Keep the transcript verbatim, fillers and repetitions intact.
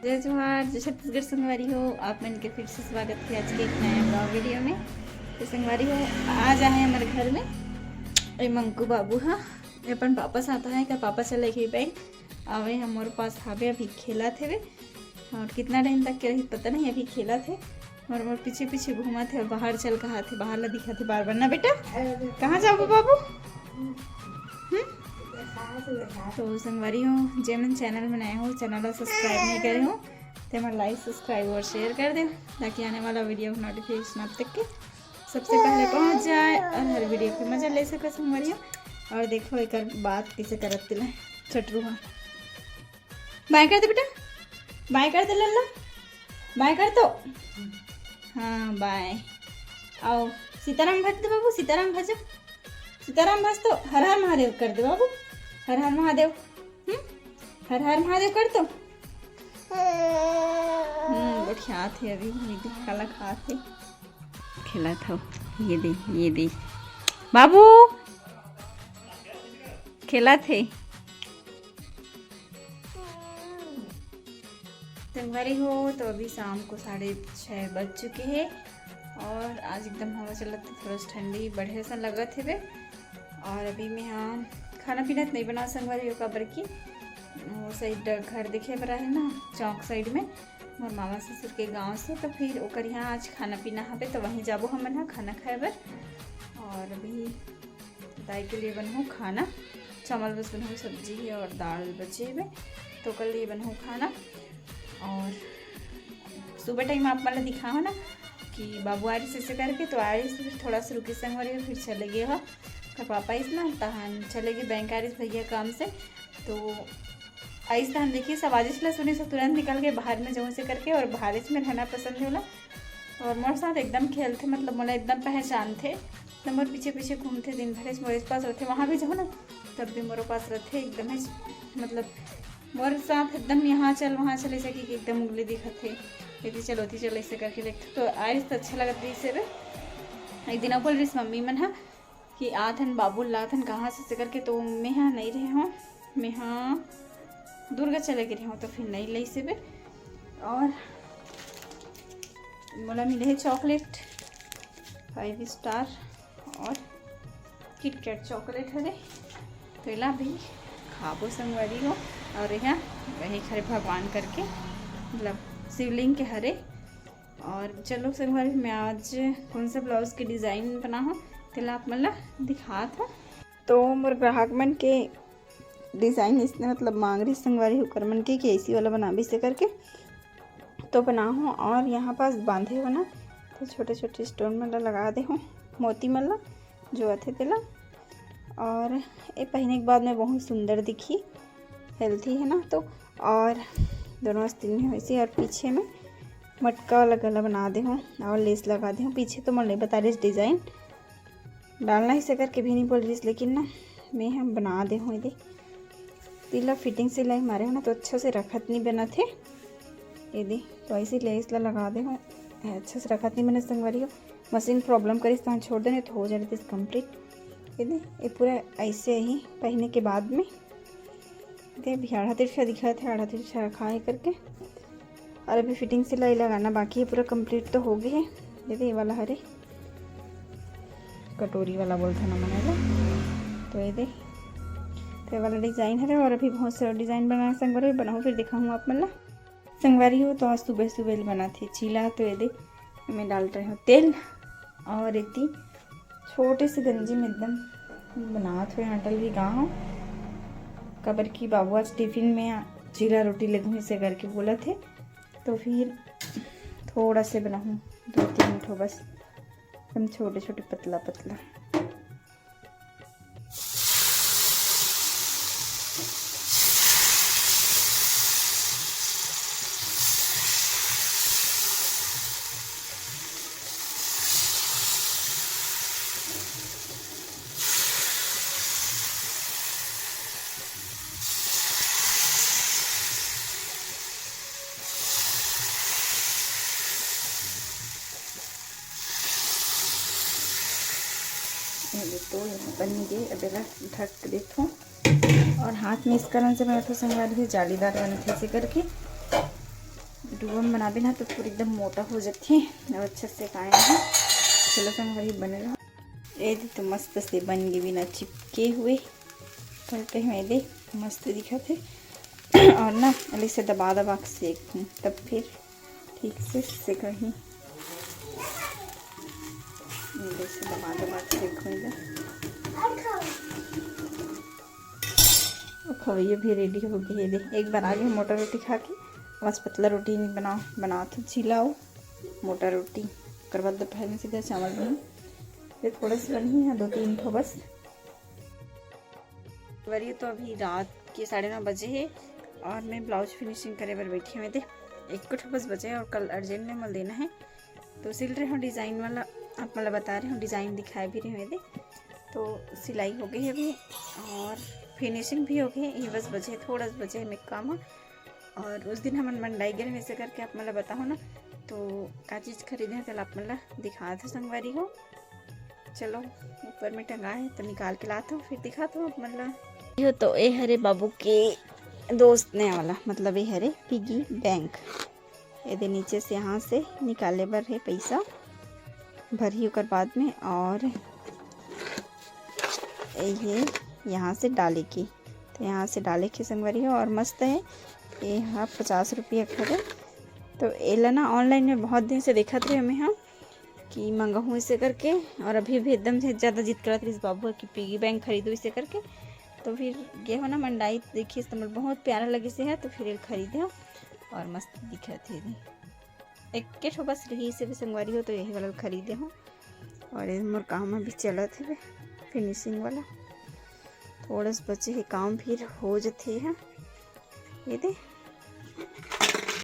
जय जोहार, जय छत्तीसगढ़ संगवारी हो। आप मन के फिर से स्वागत है आज के एक नया ब्लॉग वीडियो में। तो संगवारी हो, आज आए हमारे घर में ए मंकू बाबू हा, अपन पापा साथ आए का, पापा चले गए बैंक। अउ ए हमर पास हावे, अभी खेलत हेवे। और कितना टाइम तक के रही पता नहीं, अभी खेलत हे। और मोर पीछे पीछे घूमत हे, बाहर चल कहा थे, बाहर ला दिखा थे बार बार ना बेटा। कहाँ जाबो बाबू? हम्म? तो संगवारी हो, जे मन चैनल में नए हो, चैनल ला सब्सक्राइब नहीं करे हो, ते मन लाइक, सब्सक्राइब और शेयर कर दे, ताकि आने वाला वीडियो का नोटिफिकेशन आप तक के सबसे पहले पहुंच जाए और हर वीडियो की मजा ले सके संगवारी हो। और देखो एक बात कैसे करत तिला चटरू हा। बाय कर दे बेटा, बाय कर दे लल्ला, बाय कर तो। हाँ, बाय। आओ, सीताराम भज दे बाबू, सीताराम भज, सीताराम भज तो हर हर महादेव कर दे बाबू, हर हर महादेव। हम्म? हर हर महादेव कर तो। हम्म, गोठियात हे अभी, ये देख काला खात हे। खेलत हो, ये दे, ये दे। बाबू, खेलत हे। संगवारी हो, तो अभी शाम को साढ़े छः बज चुके हैं और आज एकदम हवा चलत हे, थोड़ा सा ठंडी बढ़े सा लगत हेवे। और अभी मैं हाँ खाना पीना तो नहीं बना संगवारी हो, काबर की वो साइड घर देखे बर आहे ना, चौक साइड में मोर मामा ससुर के गांव से, तो फिर ओकर यहाँ आज खाना पीना हवे, तो वहीं जाबो हमन हा खाना खाए बर। और अभी दाई के लिए बनहूँ खाना, चावल बस बनहूँ, सब्जी है और दाल बचे हुए, तो ओकर लिए बनहूँ खाना। और सुबह टाइम आप मन ला दिखाओ ना कि बाबू आ रही से करके, तो आ रही से फिर थोड़ा सा रुके संगवारी, फिर चले गए हो। ओकर पापा इस ना तहन चले गए बैंक आ रही भैया काम से, तो आइस तहन देखिस, आवाजिस ला सुनिस, तुरंत निकल के बाहर में जाऊँ से करके, और बाहर में रहना पसंद है ओला। और मोर साथ एकदम खेलथे, मतलब मोला एकदम पहचानथे, तो मोर पीछे पीछे घूमथे, दिन भर मोर पास रहथे। वहाँ भी जाऊँ ना, तब भी मोर पास रहथे एकदम है, मतलब मोर साथ एकदम यहाँ चल वहाँ चल ऐसे कि एकदम उंगली दिखाथे, एती चल ओती चल ऐसे करके लेगथे। तो आइस तो अच्छा लगत रहिस हे। एक दिन बोल रहिस मम्मी मन हा कि आथन बाबू लाथन कहाँ से, से करके, तो मैं हा नहीं रहे हूँ, मैं हा दुर्गा चले गए हूँ, तो फिर नहीं लई से बे। और मोला मिले है चॉकलेट फाइव स्टार और किटकैट चॉकलेट हरे, तो एला भी खाबो संगवारी हो। और यहाँ वही हरे भगवान करके, मतलब शिवलिंग के हरे। और चलो संगवारी, मैं आज कौन सा ब्लाउज के डिजाइन बनाहूँ, तेला आप मन ला दिखात हूँ। तो मोर ग्राहक मन के डिजाइन इसने मतलब मांग रही संगवारी, ओकर मन के कि ऐसी वाला बनाबे से करके, तो बनाहूँ। और यहाँ पास बांधे हो ना, तो छोटे छोटे स्टोन मन ला लगा दे हूँ, मोती मन ला जो आथे तेला। और ये पहने के बाद में बहुत सुंदर दिखी, हेल्थी है ना। तो और दोनों आस्तीन में वैसे, और पीछे में मटका वाला गला बना दे हूँ और लेस लगा दे हूँ। पीछे तो मोला नहीं बता रही डिजाइन, डालना ही से करके भी नहीं बोल रही, लेकिन ना मैं हम बना दे हूँ। ये दे, तिला फिटिंग सिलाई मारे हो ना, तो अच्छा से रखत नहीं बनत हे। ये दे, तो ऐसे लेस ला लगा दे हूँ, अच्छा से रखत नहीं बने संगवारी हो। मशीन प्रॉब्लम करिस, तहाँ छोड़ देने तो हो जाए रहिस कंप्लीट। ये दे, ये पूरा ऐसे ही पहने के बाद में दे, अभी आधा तिरछा दिखत हे, आधा तिरछा रखा है करके। और अभी फिटिंग सिलाई लगाना बाकी है, पूरा कंप्लीट तो हो गए है। ये दे, ये वाला हरे कटोरी वाला बोलथे ना मन ला, तो ये दे, तो ये वाला डिजाइन हरे। और अभी बहुत सारा डिजाइन बना संगवारी बनाऊँ, फिर दिखाऊँ आप मन ला। संगवारी हो, तो आज सुबह सुबह ले बनाथे चीला, तो ये दे, मैं डाल रहे हूँ तेल। और इतनी छोटे से गंजी में एकदम बनात हुए आटा ल भिगा हूँ, काबर कि बाबू आज टिफिन में चीला रोटी लेगहूँ से करके बोलत हे, तो फिर थोड़ा से बनाहूँ, दो तीन ठो बस, एकदम छोटे छोटे पतला पतला। ये तो यहाँ बन गए, अब एला ढक देथों। और हाथ में इस कारण से बनाथों संगवारी हो, जालीदार बनथे इसे करके। दुबा में बनाबे ना तो पूरा एकदम मोटा हो जाथे। और अच्छा से सेकाय हे। चलो संगवारी बने रहो। ये दे तो मस्त से बन गे बिना चिपके हुए। कल कहीं मैं दे मस्त दिखत हे। और ना अली से दबा दबा के सेक तब फिर ठीक से सेकही। ये दे से दबा दबा के सेकही ला। और खवैया भी रेडी हो गई है। दे एक बार आगे मोटा रोटी खा के, बस पतला रोटी नहीं बनाओ, बनाओ तो चिलाओ मोटा रोटी। ओकर बाद दोपहर में सीधा चावल बनी। ये थोड़ा सा बनी है, दो तीन ठो बस। वरी तो अभी रात के साढ़े नौ बजे है और मैं ब्लाउज फिनिशिंग करे बर बैठी हूँ। दे एक ठो बस बचे है और कल अर्जेंट में मोला देना है, तो सिल रहे हो डिज़ाइन वाला, आप मन ला बता रहे हो, डिज़ाइन दिखाए भी रहे हो। दे तो सिलाई हो गई है अभी और फिनिशिंग भी हो गई है। ये बस बचे, थोड़ा सा बचे है मेरे काम। और उस दिन हमन मंडई गे रहेन, वैसे करके आप मन ला बताओ ना, तो का चीज़ खरीदे हैं, चल आप मन ला दिखात हो संगवारी हो। चलो ऊपर में टंगा है तो निकाल के लात हो, फिर दिखात हो आप मन ला। यो तो ए हरे बाबू के दोस्त ने वाला, मतलब ये हरे पिगी बैंक। ये दे नीचे से यहाँ से निकाले बर है पैसा, भरही ओकर बाद में। और ये यहाँ से डाले के, तो यहाँ से डाले के संगवारी हो। और मस्त है ये, हाँ पचास रुपया के हरे। तो एला ना ऑनलाइन में बहुत दिन से देखत रहे मैं, हाँ कि मंगाहूँ इसे करके। और अभी भी एकदम से ज़्यादा जिद करत रहिस बाबू कि पिगी बैंक खरीदो इसे करके। तो फिर गे हो ना मंडई, देखिस तो मोला बहुत प्यारा लगिस है, तो फिर ये खरीदे हो। और मस्त दिखत है। एक के ठो बस रही से भी संगवारी हो, तो यही वाला खरीदे हो। और ये मोर काम अभी चलत है फिनिशिंग वाला, थोड़ा सा बचे है काम, फिर हो जथे है। ये दे